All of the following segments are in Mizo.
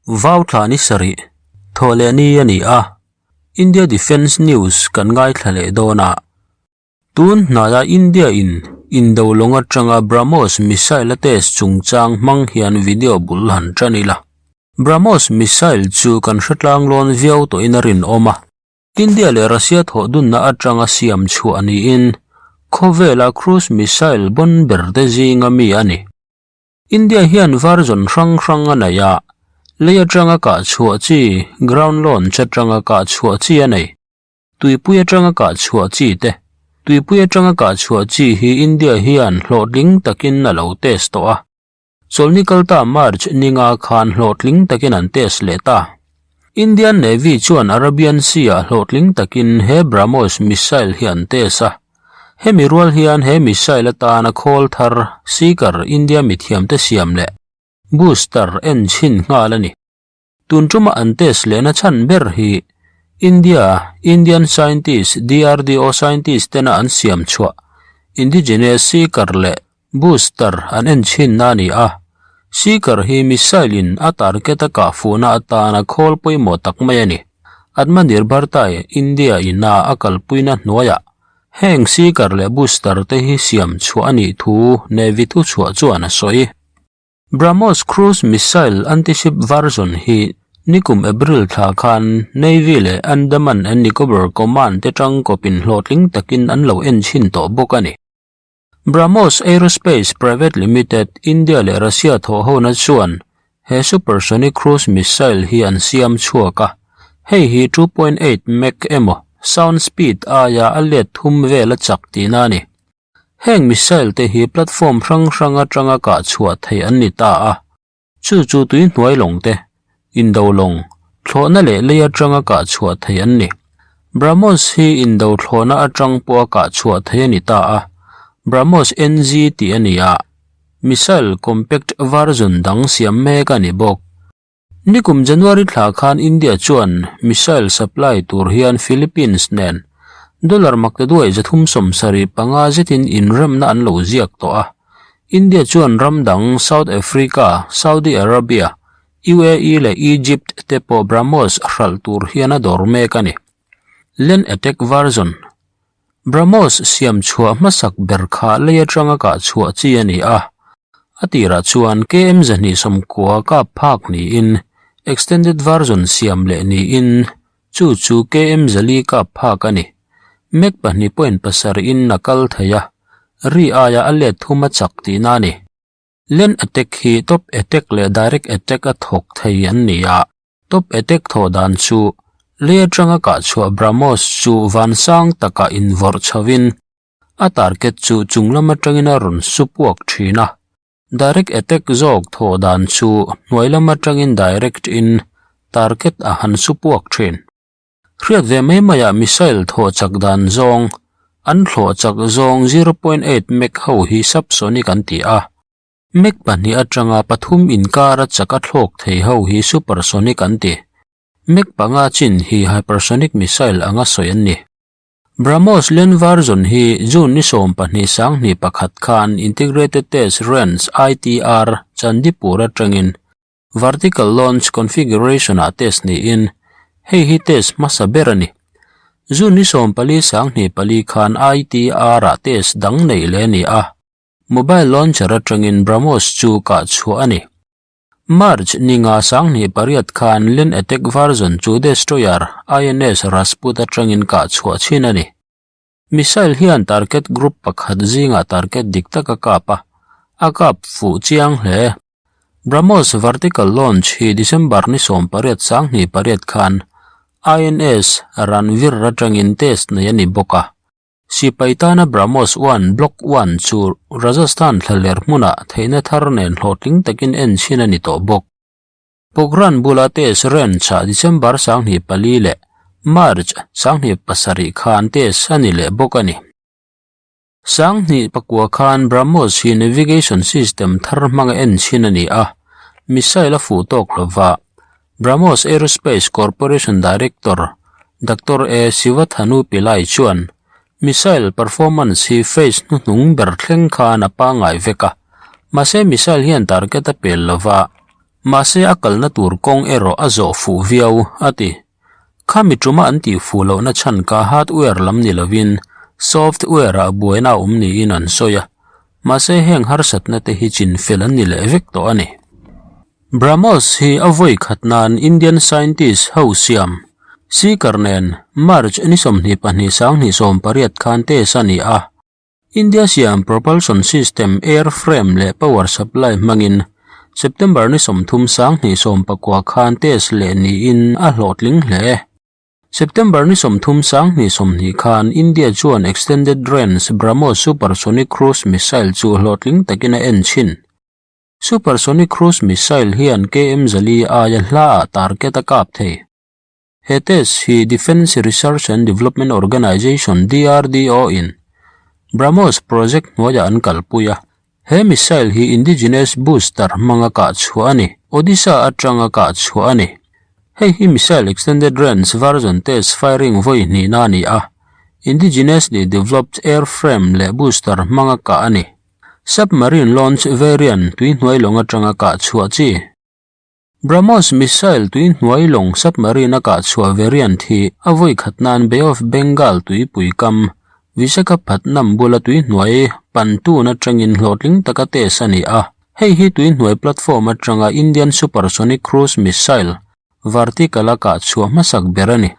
Vau thla ni sarih thawh leh ni a ni a, India Defence News kan ngaithla leh dawn a. Tun hnaia India in indo lawng atanga BrahMos missile a test chungchang hmang hian video bul han tan ila. BrahMos missile chu kan hre tlang lawn viau tawhin a rinawm a. India leh Russia thawh dunna atanga siam chhuah niin khawvela cruise missile bawn ber te zinga mi a ni. India hian version hrang hrang a nei a, lei atanga kah chhuah chi, ground launch atanga kah chhuah chi a nei. Tuipui atanga kah chhuah chi te, Tuipui atanga kah chhuah chi hi India hian hlawhtling takin a lo test tawh a. Chawlhni kalta March ninga khan hlawhtling takin an test leh ta. Indian Navy chuan Arabian Sea-ah hlawhtling takin he BrahMos missile hi an test a. Hemi rual hian he missile atana khawl thar Seeker India mithiamte siam leh booster en chhin nghal a ni. Tun tuma an test lehna chhan ber hi India Indian scientist DRDO scientist tena an siam chhuah indigenous Seeker leh Booster an en chhinna a ni a, Seeker hi missile in a target a kah fuhna atana khawl pawimawh tak mai a ni. Atmanirbhartai India ina a kalpuina hnuaiah heng Seeker leh Booster te hi siam chhuah a nih thu Navy thuchhuah chuan a sawi. BrahMos cruise missile anti-ship version hi nikum April thla khan Navy leh Andaman and Nicobar Command te tangkawpin hlawhtling takin an lo en chhin tawh bawk a ni. BrahMos Aerospace Private Limited, India leh Russia thawhhona chuan he supersonic cruise missile hi an siam chhuak a, hei hi 2.8 Mach emaw sound speed aia a let thum vel a chak tihna a ni. Heng missile te hi platform hrang hrang atanga kah chhuah theih an ni ta a. Chu chu tui hnuai lawng te, indo lawng, thlawhna leh lei atanga kah chhuah theih an ni. BrahMos hi indo thlawhna atang pawha kah chhuah theih a ni ta a, BrahMos NG tih a ni a, missile compact version dang siam mek a ni bawk. Nikum January thla khan India chuan missile supply tur hian Philippines nen dollar maktaduai 375 zetin inremna an lo ziak tawh a. India chuan ram dang South Africa, Saudi Arabia, UAE leh Egypt te pawh BrahMos hralh tur hian a dawr mek a ni. Land attack version BrahMos siam chhuah hmasak ber kha lei atanga kah chhuah chi a ni a. A tirah chuan KM 290 kap phak niin extended version siam leh niin chu chu KM 4 kap phak a ni. Mach 2.7 in a kal thei a. Ri aia a let thum a chak tihna a ni. Land attack hi top attack leh direct attack a thawk thei an ni a. Top attack thawh dan chu lei atanga kah chhuah BrahMos chu vansang takah invawrh chhovin a target chu chung lam atangin a rawn su puak thin a. Direct attack zawk thawh dan chu hnuai lam atangin direct in target a han su puak thin. Hriat ve mai maiah missile thawh chak dan zawng, an thlawh chak zawng 0.8 Mach ho hi subsonic an ti a. Mach pahnih atanga pathum inkara chak a thlawk thei ho hi supersonic an ti. Mach panga chin hi hypersonic missile anga sawi an ni. BrahMos land version hi June ni 12 21 khan Integrated Test Range, ITR, Chandipur atangin Vertical launch configuration ah test niin hei hi test hmasa ber a ni. June ni 14 24 khan ITR ah test dang neih leh a ni a, mobile launcher atangin BrahMos chu kah chhuah a ni. March ni nga 28 khan land attack version chu destroyer INS Rajput atangin kah chhuah chhin a ni. Missile hian target group pakhat zingah target dik tak a kap a, a kap fuh chiang hle. BrahMos vertical launch hi December ni 18 28 khan INS Ranvir atangin test nei a ni bawk a. Sipai tana BrahMos 1 Block 1 chu Rajasthan thlaler hmunah theihna thar nen hlawhtling takin en chhin a ni tawh bawk. Pokhran bula test range ah December 24 leh March 27 khan test a ni leh bawk a ni. Sanghnih pakua khan BrahMos hi navigation system thar hmanga en chhin a ni a, missile a fuh tawk lova. BrahMos Aerospace Corporation Director Doctor A Sivathanu Pillai chuan missile performance hi phase hnuhnung ber thleng khan a pangngai vek a, mahse missile hian target a pel lova. Mahse a kalna tur kawng erawh a zawh fuh viau, a ti. Khami tuma an tih fuh lohna chhan kha hardware lam ni lovin software-ah buaina a awm niin an sawi a, mahse heng harsatna te hi chin fel an ni leh vek tawh a ni. BrahMos hi a vawi khat nan Indian scientist ho siam Seeker nen March ni 22 2018 khan test a ni a. India siam propulsion system, airframe leh power supply hmangin September ni 30 2019 khan test leh niin a hlawhtling hle. September ni 30 2020 khan India chuan extended range BrahMos supersonic cruise missile chu hlawhtling takin a en chhin. Supersonic cruise missile hian KM 4 aia hlaah target a kap thei. He test hi Defence Research and Development Organisation, DRDO, in BrahMos project hnuaiah an kalpui a. He missile hi indigenous booster hmanga kah chhuah a ni. Odisha atanga kah chhuah a ni. Hei hi missile extended range version test firing vawi hnihna a ni a, indigenously developed airframe leh booster hmanga kah a ni. Submarine launch variant tuihnuai lawng atanga kah chhuah chi. BrahMos missile tui hnuai lawng submarine a kah chhuah variant hi a vawi khat nan Bay of Bengal tuipui kam Visakhapatnam bula tui hnuai pantun atangin hlawhtling taka test a ni a. Hei hi tui hnuai platform atanga Indian supersonic cruise missile vertical a kah chhuah hmasak ber a ni.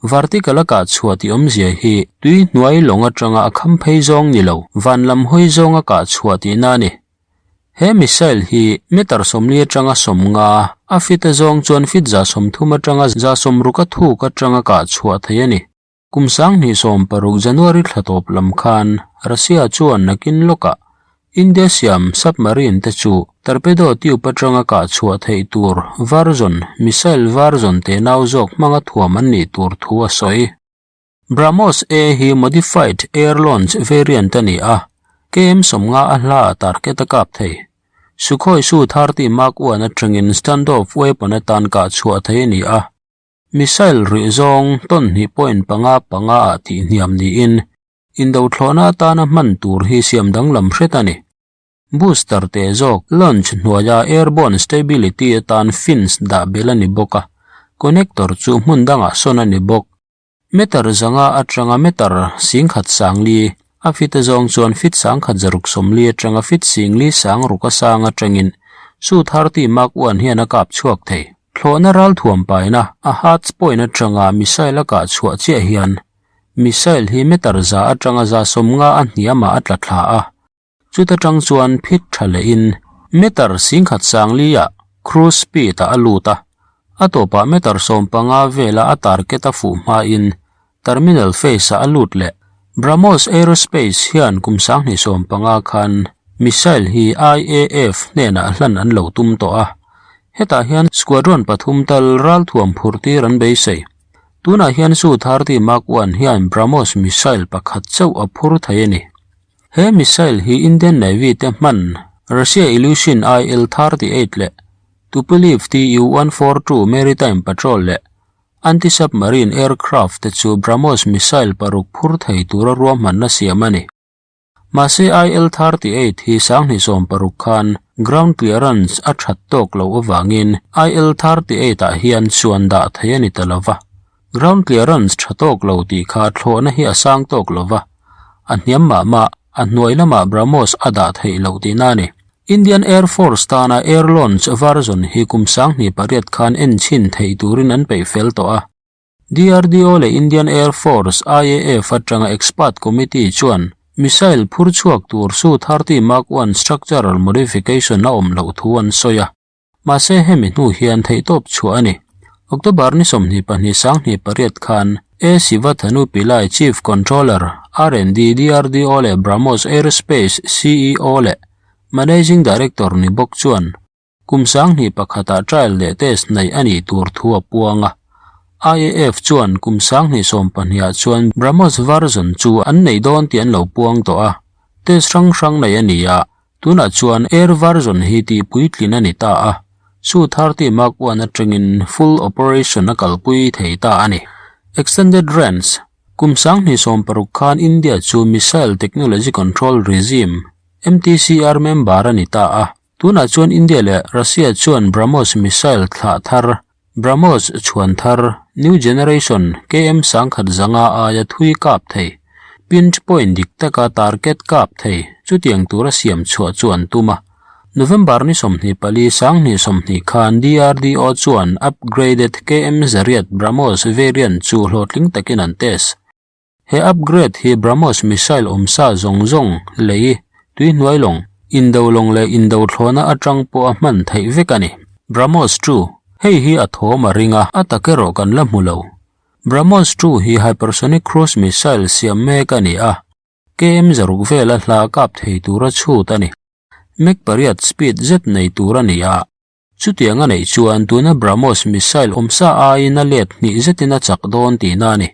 Vertical a kah chhuah tih awmzia hi tui hnuai lawng atanga a kham phei zawng ni lo, van lam hawi zawnga kah chhuah tihna a ni. He missile hi meter 40 atanga 50, a fit a zawng chuan fit 30 atanga 60 a thuk atanga kah chhuah thei a ni. Kum 2016 January thla tawp lam khan Russia chuan nakin lawkah India siam submarine te chu torpedo tube atanga kah chhuah theih tur version missile version tenau zawk hmanga thuam an nih tur thu a sawi. BrahMos A hi modified air launch variant a ni a, KM 50 a hla a target a kap thei. Sukhoi Su-30 Mark I atangin standoff weapon atan kah chhuah thei a ni a. Missile rih zawng ton hnih point panga panga ah tih hniam niin indo thlawhna atana hman tur hi siam danglam hret a ni. Booster te zawk launch hnuaia airborne stability atan fins dah belh a ni bawk a, connector chu hmun dangah sawn a ni bawk. Meter 500 atanga meter 1040, a fit a zawng chuan fit 1640 atanga fit 46 a sang atangin Su-30 Mark I hian a kap chhuak thei. Thlawhna ral thuam paina a hard point atanga missile a kah chhuah chiah hian missile hi meter 100 atanga 150 a hniamah a tla thla a. Chuta tang chuan phit tha lehin meter 1040 ah cruise speed ah a lut a, a tawpah meter 15 vela a target a fuh hmain terminal phase ah a lut leh. BrahMos Aerospace hian kum 2015 khan missile hi IAF hnenah hlan an lo tum tawh a, hetah hian squadron pathum tal ral thuam phurh tir an beisei. Tunah hian Su-30 Mark I hian BrahMos missile pakhat chauh a phur thei a ni. He missile hi Indian Navy te hman Russia Ilyushin IL-38 leh Tupolev Tu-142 maritime patrol leh anti-submarine aircraft te chu BrahMos missile paruk phur thei tura ruahmanna siam a ni. Mahse IL-38 hi 2016 khan ground clearance a that tawk loh avangin IL-38 ah hian chuan dah thei a ni ta lova. Ground clearance tha tawk lo tih kha thlawhna hi a sang tawk lova, a hniam mah mah, a hnuai lamah BrahMos a dah theih loh tihna a ni. Indian Air Force tana air launch version hi kum 2008 khan en chhin theih turin an peih fel tawh a. DRDO leh Indian Air Force, IAF, atanga expert committee chuan missile phur chhuak tur Su-30 Mark I structural modification a awm loh thu an sawi a. Mahse hemi hnu hian theihtawp chhuah a ni. October ni 22 2008 khan A. Sivathanu Pillai Chief Controller, R&D, DRDO leh BrahMos Aerospace CEO leh Managing Director ni bawk chuan kum 2001 ah trial leh test neih a nih tur thu a puang a. IAF chuan kum 2020 ah chuan BrahMos version chu an nei dawn tih an lo puang tawh a. Test hrang hrang nei a ni a, Tunah chuan air version hi tih puitlin a ni ta a, Su-30 Mark I atangin full operation a kalpui thei ta a ni. Extended range, Kum 2016 khan India chu Missile Technology Control Regime, MTCR, member a ni ta a. Tunah chuan India leh Russia chuan BrahMos missile thlah thar, BrahMos chhuan thar, new generation, KM 1005 aia thui kap thei, pinpoint dik taka target kap thei, chutiang tura siam chhuah chu an tum a. November ni 24 2020 khan DRDO chuan upgraded KM zariat BrahMos variant chu hlawhtling takin an test. He upgrade hi BrahMos missile awmsa zawng zawng, lei, tuihnuai lawng, indo lawng leh indo thlawhna atang pawh a hman theih vek a ni. BrahMos 2, Hei hi a thawm a ring a, a tak erawh kan la hmu lo. BrahMos 2 hi hypersonic cruise missile siam mek a ni a, KM zaruk vela hla kap thei tura chhut a ni. Mach pariat speed zet nei tur a ni a, chutiang a neih chuan tuna BrahMos missile awmsa aiin a let hnih zetin a chak dawn tihna a ni.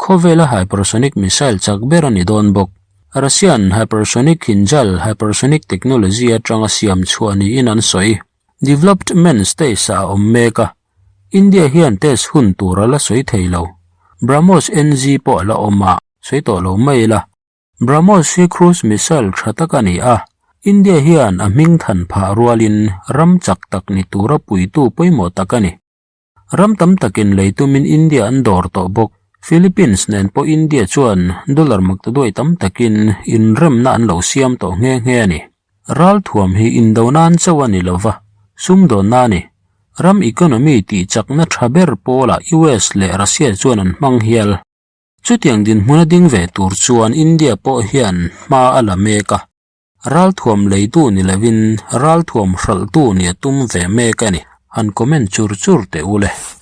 Khawvela hypersonic missile chak ber a ni dawn bawk. Russian hypersonic Kinzhal hypersonic technology atanga siam chhuah niin an sawi. Development stage ah a awm mek a, India hian test hun tur a la sawi thei lo. BrahMos NG pawh a la awm a, sawi tawh lo mai ila. BrahMos hi cruise missile tha tak a ni a, India hian a hming than phah rualin ram chak tak ni tura puitu pawimawh tak a ni. Ram tam takin lei tumin India an dawr tawh bawk. Philippines nen pawh India chuan dollar maktaduai tam takin inremna an lo siam tawh nghe nghe a ni. Ralthuam hi indo nan chauh a ni lova, sumdawnna a ni. Ram economy tih chakna tha ber pawlah US leh Russia chuan an hmang hial. Chutiang dinhmun a ding ve tur chuan India pawh hian hma a la mek a. Ralthuam leitu ni lovin ralthuam hralhtu nia tum ve mek a ni. Han comment chur chur teh u le.